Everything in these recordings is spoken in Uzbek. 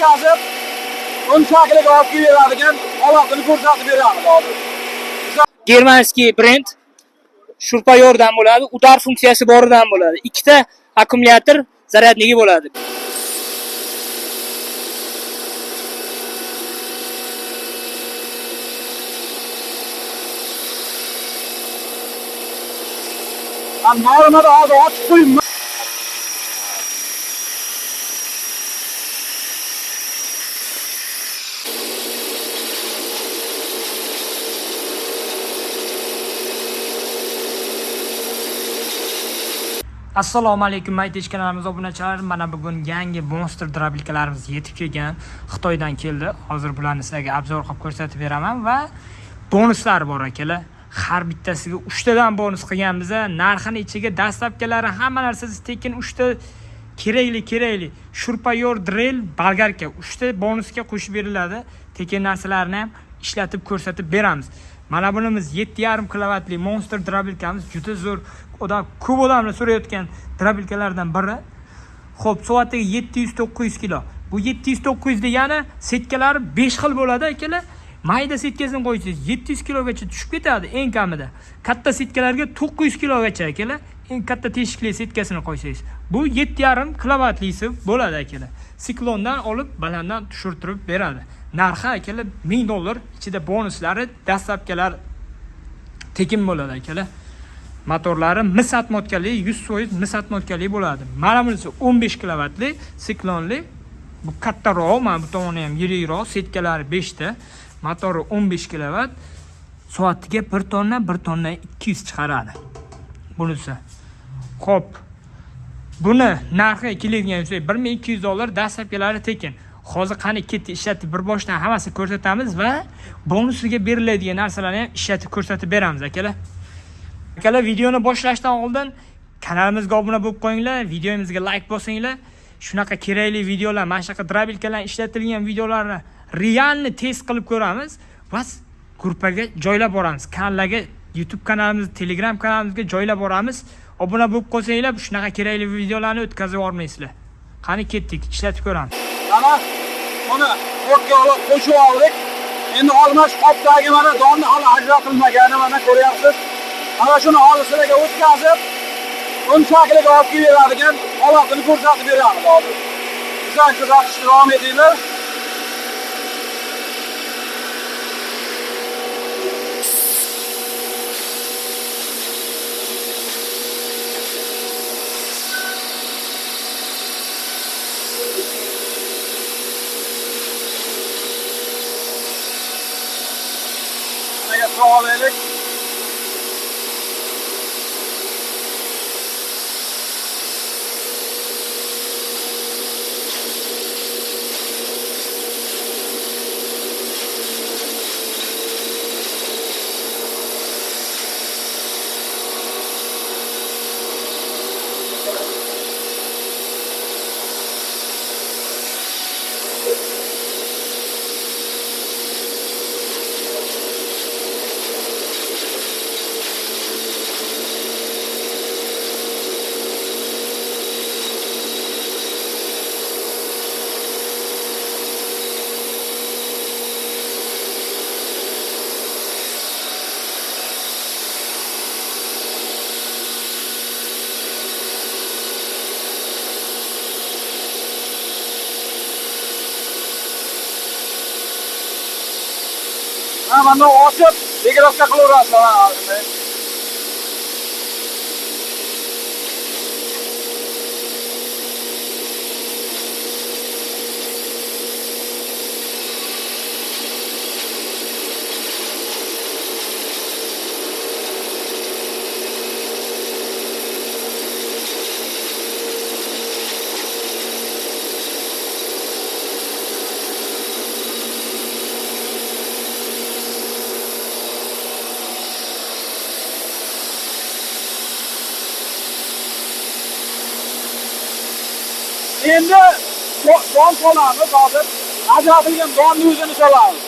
O'tkazib, uni shakliga olib kelib beradigan holatini ko'rsatib beramiz hozir. Германский brend shurpayordan bo'ladi, udar funksiyasi boridan bo'ladi. Ikkita akkumulyator zaryadnigi bo'ladi. Man normada hozir ochib qo'yibman. Assalomu alaykum Maytech kanalimiz obunachilari. Mana bugun yangi Monster drabilkalarimiz yetib kelgan. Xitoydan keldi. Hozir bularni sizlarga obzor qilib ko'rsatib beraman va bonuslari bor akalar. Har bittasiga 3 tadan bonus qilganmiz. Narxini ichiga dastlabkalari hamma narsasi tekin 3 ta kerakli shurpayor, drill, bolgarka 3 ta bonusga qo'shib beriladi. Tekin narsalarni ham ishlatib ko'rsatib beramiz. Mana bunimiz 7,5 kilovatli Monster drabilkamiz juda zo'r. Odam ko'p odamlar so'rayotgan drabilkalardan biri. Xo'p, soatiga 700-900 kilo. Bu 700-900 degani setkalari 5 xil bo'ladi akalar. Mayda setkasini qo'ysangiz 700 kilogacha tushib ketadi eng kamida. Katta setkalarga 900 kilogacha akalar. Eng katta teshikli setkasini qo'ysangiz. Bu 7,5 kilovatlisi bo'ladi akalar. Siklondan olib balanddan tushirtirib beradi. Narxi akalar 1000 dollar, ichida bonuslari, dastlabkalar tekin bo'ladi akalar. Motorlari mis atmotkali, 100% mis atmotkali bo'ladi. Mana bunisi 15 kilovatli, siklonli. Bu kattaroq, mana bu tomoni ham yirikroq, setkalari 5 ta. Motori 15 kilovat. Soatiga 1 tonna, 1 tonna 200 chiqaradi. Bunisi. Xo'p. Buni narxi keladigan bo'lsak 1200 dollar, dastlabkilari tekin. Hozir qani ketdi ishlatib bir boshdan hammasini ko'rsatamiz va bonusiga beriladigan narsalarni ham ishlatib ko'rsatib beramiz akalar. Akalar, videoni boshlashdan oldin kanalimizga obuna bo'lib qo'yinglar, videomizga like bosinglar. Shunaqa kerakli videolar, mana shunaqa drabilkalar ishlatilgan videolarni realni test qilib ko'ramiz va gruppaga joylab boramiz. Kanallarga, YouTube kanalimiz, Telegram kanalimizga joylab boramiz. Obuna bo'lib qo'ysanglar, shunaqa kerakli videolarni o'tkazib yubormaysizlar. Qani ketdik, ishlatib ko'ramiz. Mana buni o'tga olib qo'shib oldik. Endi hozir mana shu qopdagi mana donni hali ajratilmagani mana ko'ryapsiz. Mana shuni hozir sizlarga o'tkazib, uni shakliga olib kelib beradigan holatini ko'rsatib beramiz hozir. Bizdan kuzatishni davom etinglar. Nimaga olaylik. Mana buni ochib, degrasga qilaverasizlar mana shunday. Endi don solamiz hozir. Ajratilgan donni o'zini solamiz.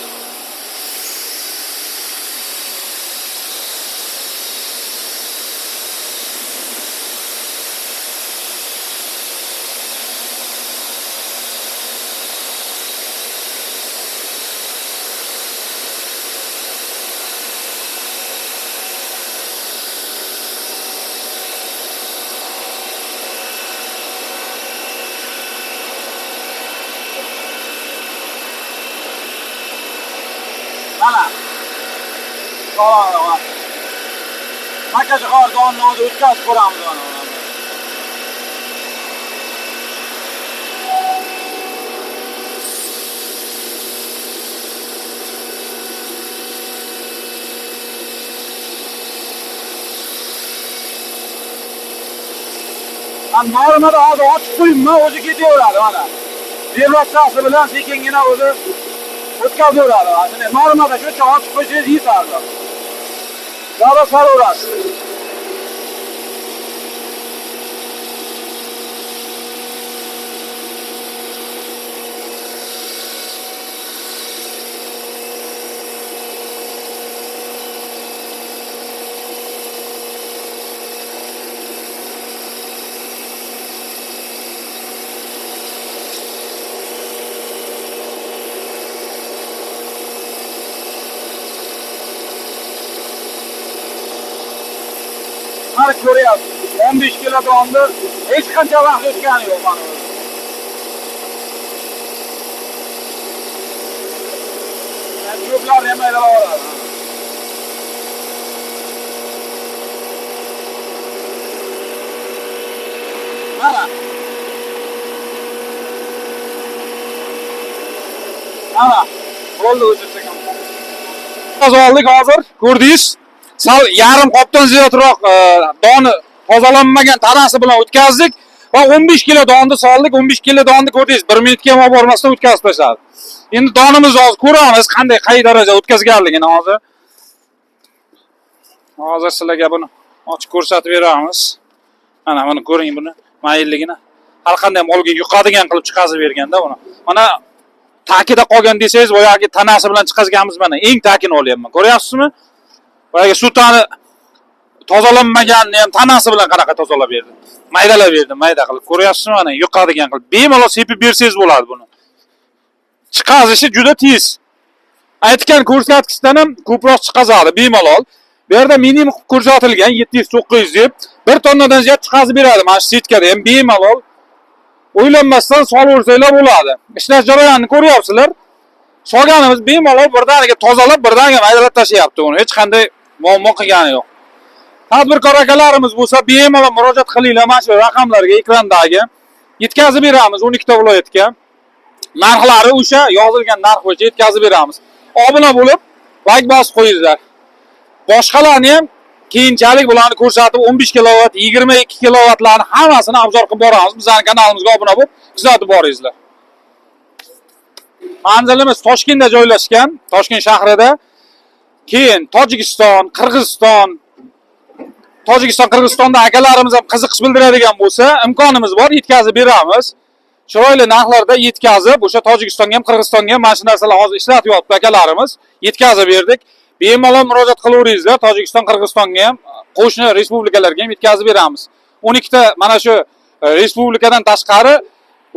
Mana. Solamiz. Makkajo'xori donni o'zi o'tkazib ko'ramiz mana. Mana normada hozir ochib qo'yibman, o'zi ketaveradi mana. Vibratsiyasi bilan sekingina o'zi o'tkazaveradi. Mana normada shuncha ochib qo'ysangiz yetadi. Dala saraveradi. Mana ko'ryapsiz. 15 kilo donni hech qancha vaqt o'tgani yo'q mana. Cho'plar ham maydalab oladi. Mana. Mana. Bo'ldi o'chirsak ham. Oldik hozir, ko'rdingiz. Sal yarim qopdan ziyodroq doni tozalanmagan tanasi bilan o'tkazdik va 15 kilo donni soldik. 15 kilo donni ko'rdingiz, 1 minutga ham olib bormasdan o'tkazib tashladi. Endi donimizni hozir ko'ramiz, qanday, qay daraja o'tkazganligini hozir. Hozir sizlarga buni ochib ko'rsatib beramiz. Mana buni ko'ring, buni mayilligini. Har qanday molga yuqadigan qilib chiqazib berganda buni. Mana takida qolgan desangiz, boyagi tanasi bilan chiqazganmiz mana. Eng takini olyapman. Ko'ryapsizmi? Boyagi sutani tozalanmaganini ham tanasi bilan qanaqa tozalab berdi. Maydalab berdi, mayda qilib. Ko'ryapsizmi mana yuqadigan qilib. Bemalol sepib bersangiz bo'ladi buni. Chiqazishi juda tez. Aytgan ko'rsatkichdan ham ko'proq chiqazadi bemalol. Bu yerda minimum ko'rsatilgan 700-900 deb 1 tonnadan ziyod chiqazib beradi. Mana shu setkada ham bemalol o'ylanmasdan solaversanglar bo'ladi. Ishlash jarayonini ko'ryapsizlar. Solganimiz bemalol birdaniga tozalab, birdaniga maydalab tashlayapti uni. Hech qanday muammo qilgani yo'q. Tadbirkor akalarimiz bo'lsa, bemalol murojaat qilinglar mana shu raqamlarga, ekrandagi. Yetkazib beramiz 12 ta viloyatga. Narxlari o'sha yozilgan narx bo'yicha yetkazib beramiz. Obuna bo'lib, like bosib qo'yinglar. Boshqalarni ham keyinchalik bularni ko'rsatib 15 kilovat, 22 kilovatlarni hammasini obzor qilib boramiz. Bizning kanalimizga obuna bo'lib, kuzatib boringizlar. Manzilimiz Toshkentda joylashgan, Toshkent shahrida. Keyin Tojikiston, Qirg'iziston, Tojikiston, Qirg'izistonda akalarimiz ham qiziqish bildiradigan bo'lsa, imkonimiz bor, yetkazib beramiz. Chiroyli narxlarda yetkazib, o'sha Tojikistonga ham, Qirg'izistonga ham mana shu narsalar hozir ishlatyapti akalarimiz. Yetkazib berdik. Bemalol murojaat qilaveringizlar. Tojikiston, Qirg'izistonga ham, qo'shni respublikalarga ham yetkazib beramiz. 12 ta mana shu respublikadan tashqari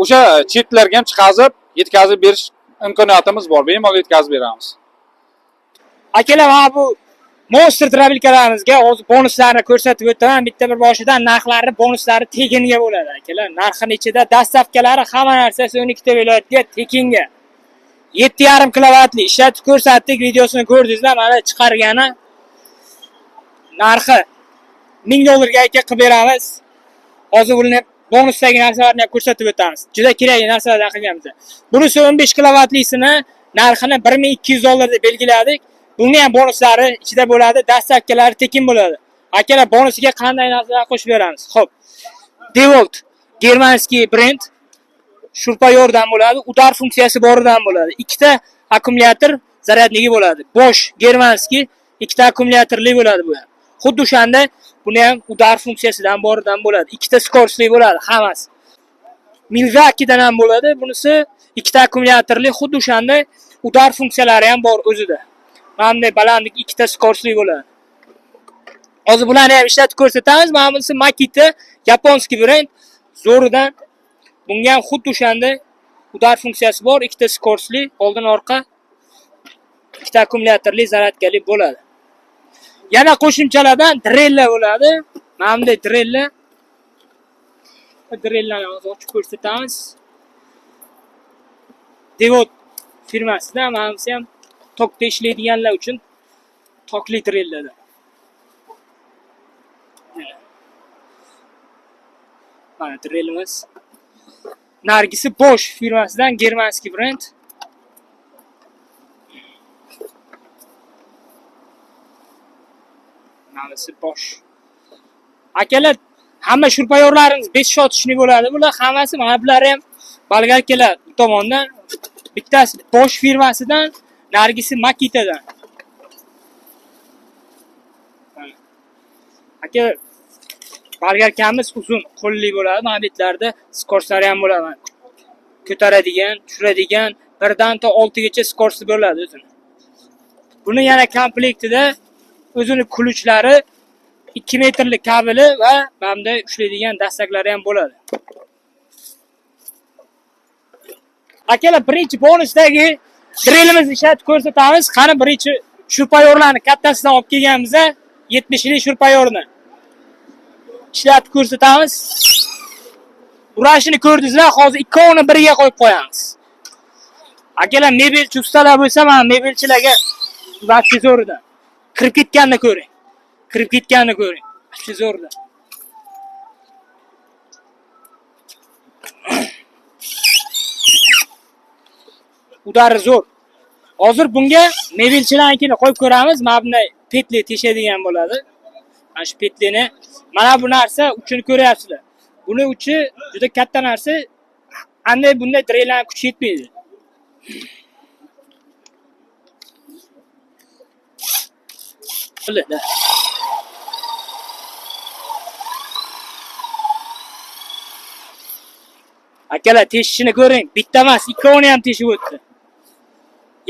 o'sha chetlarga ham chiqazib, yetkazib berish imkoniyatimiz bor. Bemalol yetkazib beramiz. Akalar, mana bu Monster drobilkalarimizga hozir bonuslarni ko'rsatib o'taman. Bitta bir boshidan narxlari, bonuslari tekinga bo'ladi akalar. Narxini ichida dastavkalari, hamma narsasi 12 ta viloyatga tekinga. 7,5 kilovatli ishlatib ko'rsatdik, videosini ko'rdingizlar, mana chiqargani narxi 1000 dollarga aka qilib beramiz. Hozir buni bonusdagi narsalarni ham ko'rsatib o'tamiz. Juda kerakli narsalardan qilganmiz. Bunisi 15 kilovatlisini narxini 1200 dollar deb belgiladik. Bunga ham bonuslari ichida bo'ladi, dastavkalari tekin bo'ladi. Akalar, bonusiga qanday narsalar qo'shib beramiz? Xo'p. Devolt germanskiy brend shurpayordan bo'ladi, udar funksiyasi boridan bo'ladi. Ikkita akkumulyator zaryadnigi bo'ladi. Bosh germanskiy ikkita akkumulyatorli bo'ladi bu ham. Xuddi o'shanda buni ham udar funksiyasidan boridan bo'ladi. Ikkita skorsli bo'ladi hammasi. Milwaukeedan ham bo'ladi. Bunisi ikkita akkumulyatorli, xuddi o'shanda udar funksiyalari ham bor o'zida. Mana bunday balandlik ikkita skorsli bo'ladi. Hozir bularni ham ishlatib ko'rsatamiz. Mana bunisi Makita, yaponskiy brend, zo'ridan. Bunga ham xuddi o'shanda udar funksiyasi bor, ikkita skorsli, oldin orqa ikkita akkumulyatorli zaryadkali bo'ladi. Yana qo'shimchalardan drella bo'ladi. Mana bunday drella. Drellani hozir ochib ko'rsatamiz. Devot firmasidan mana bunisi ham Tokda ishlaydiganlar uchun tokli drellardan. Mana drelimiz. Nargisi Bosch firmasidan, германский brend. Manisi Bosch. Akalar, hamma shurpayorlarimiz 5 shotishni bo'ladi. Bular hammasi, mana bular ham bolgarkalar bu tomondan. Bittasi Bosch firmasidan, nargisi Makitadan. Aka, bolgarkamiz uzun qo'lli bo'ladi. Mana bu yerlarda skorslari ham bo'ladi. Mana ko'taradigan, tushiradigan, birdan to 6gacha skorsi bo'ladi o'zini. Buni yana komplektida o'zini kuluchlari, 2 metrlik kabeli va mana bunday ushlaydigan dastaklari ham bo'ladi. Akalar, birinchi bonusdagi drelimizni ishlatib ko'rsatamiz. Qani birinchi shurpayorlarni kattasidan olib kelganmiz, 70lik shurpayorni ishlatib ko'rsatamiz. Urashini ko'rdingizlar, hozir ikkovini biriga qo'yib qo'yamiz. Akalar, mebelchi ustalar bo'lsa, mana mebelchilarga vaqti zo'ridan. Kirib ketganini ko'ring. Kirib ketganini ko'ring. Vaqti zo'ridan. Udari zo'r. Hozir bunga mebelchilarnikini qo'yib ko'ramiz. Mana bunday petli teshadigan bo'ladi. Mana shu petlini, mana bu narsa uchini ko'ryapsizlar. Buni uchi juda katta narsa. Qanday bunday drellarni kuchi yetmaydi. Akalar, teshishini ko'ring. Bitta emas, ikkovini ham teshib o'tdi.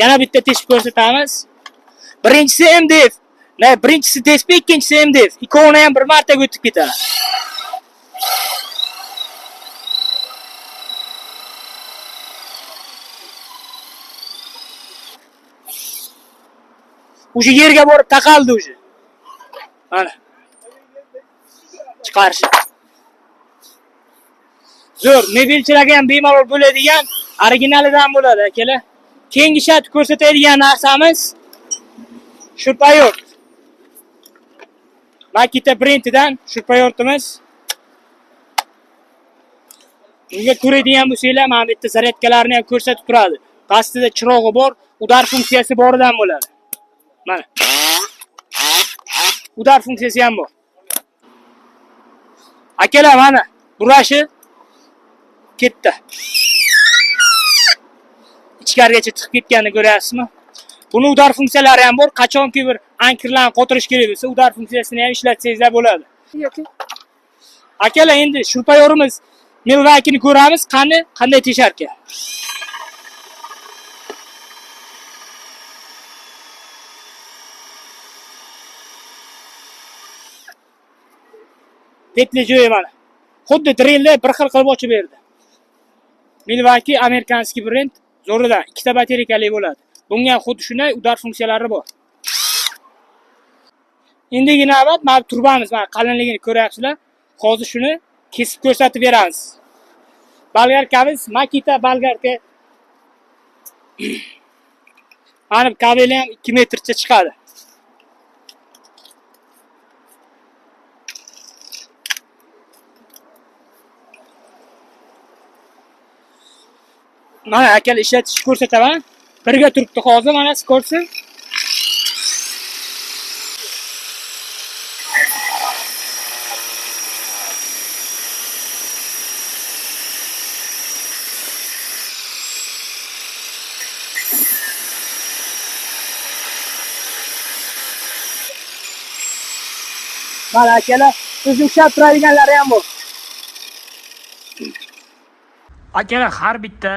Yana bitta teshib ko'rsatamiz. Birinchisi MDF. Ne, birinchisi DSP, ikkinchisi MDF. Ikkovini ham bir marta o'tib ketadi. O'sha yerga borib taqaldi o'sha. Mana. Chiqarishi. Zo'r, mebelchilarga ham bemalol bo'ladigan, originalidan bo'ladi akalar. Keyingi ishlatib ko'rsatadigan narsamiz shurpayor. Makita brendidan shurpayortimiz. Bunga ko'radigan bo'lsanglar, mana bu yerda zaryadkalarni ham ko'rsatib turadi. Pastida chirog'i bor, udar funksiyasi boridan bo'ladi. Mana. Udar funksiyasi ham bor. Akalar, mana burashi ketdi. Ichkarigacha chiqib ketganini ko'ryapsizmi? Buni udar funksiyalari ham bor. Qachonki bir ankerlarni qotirish kerak bo'lsa, udar funksiyasini ham ishlatsangizlar bo'ladi. Yoki Akalar, endi shurpayorimiz Milwaukee-ni ko'ramiz, qani qanday tesharkan. Petli joyi mana. Xuddi drelni bir xil qilib ochib berdi. Milwaukee amerikanskiy brend, zo'ridan ikkita batareykali bo'ladi. Bunga ham xuddi shunday udar funksiyalari bor. Endigi navbat mana bu turbamiz, mana qalinligini ko'ryapsizlar. Hozir shuni kesib ko'rsatib beramiz. Bolgarkamiz Makita bolgarka. Mana bu kabeli ham 2 metrcha chiqadi. Mana akalar, ishlatishni ko'rsataman. Birga turibdi hozir, mana siz ko'rsin. Mana akalar, o'zi ushlab turadiganlari ham bor. Akalar, har bitta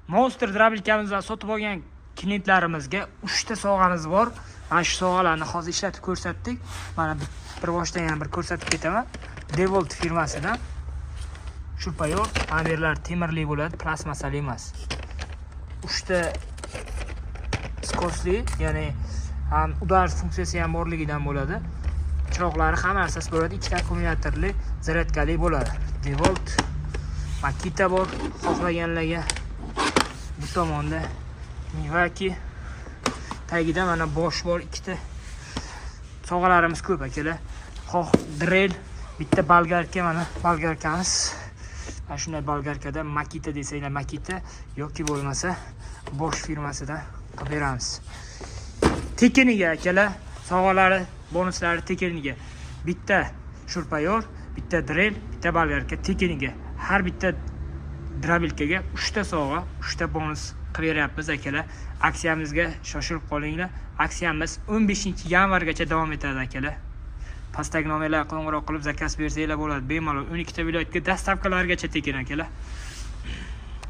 Monster drabilkamizdan sotib olgan klientlarimizga 3 ta sovg'amiz bor. Mana shu sovg'alarni hozir ishlatib ko'rsatdik. Mana bir boshdan yana bir ko'rsatib ketaman. DeWalt firmasidan shurpayor, mana bu yerlar temirli bo'ladi, plastmassali emas. 3 ta skosli, ya'ni ham udar funksiyasi ham borligidan bo'ladi. Chiroqlari hamma narsasi bo'ladi, ikkita akkumulyatorli, zaryadkali bo'ladi. DeWalt Makita bor xohlaganlarga. Bu tomonda Milwaukee. Tagida mana bosh bor ikkita. Sovg'alarimiz ko'p, akalar. Xoh дрель, bitta болгарка, mana болгарка miz. Mana shunday болгарка da Makita desanglar Makita yoki bo'lmasa Bosch firmasidan qilib beramiz. Tekiniga, akalar, sovg'alari, bonuslari tekiniga. Bitta шуруповёрт, bitta дрель, bitta болгарка tekiniga. Har bitta дробилка ga 3 ta sovg'a, 3 ta bonus qilib beryapmiz, akalar. Aksiyamizga shoshilib qolinglar. Aksiyamiz 15 yanvargacha davom etadi, akalar. Pastdagi nomerlarga qo'ng'iroq qilib заказ bersanglar bo'ladi. Bemalol 12 ta viloyatga доставка largacha tekin, akalar.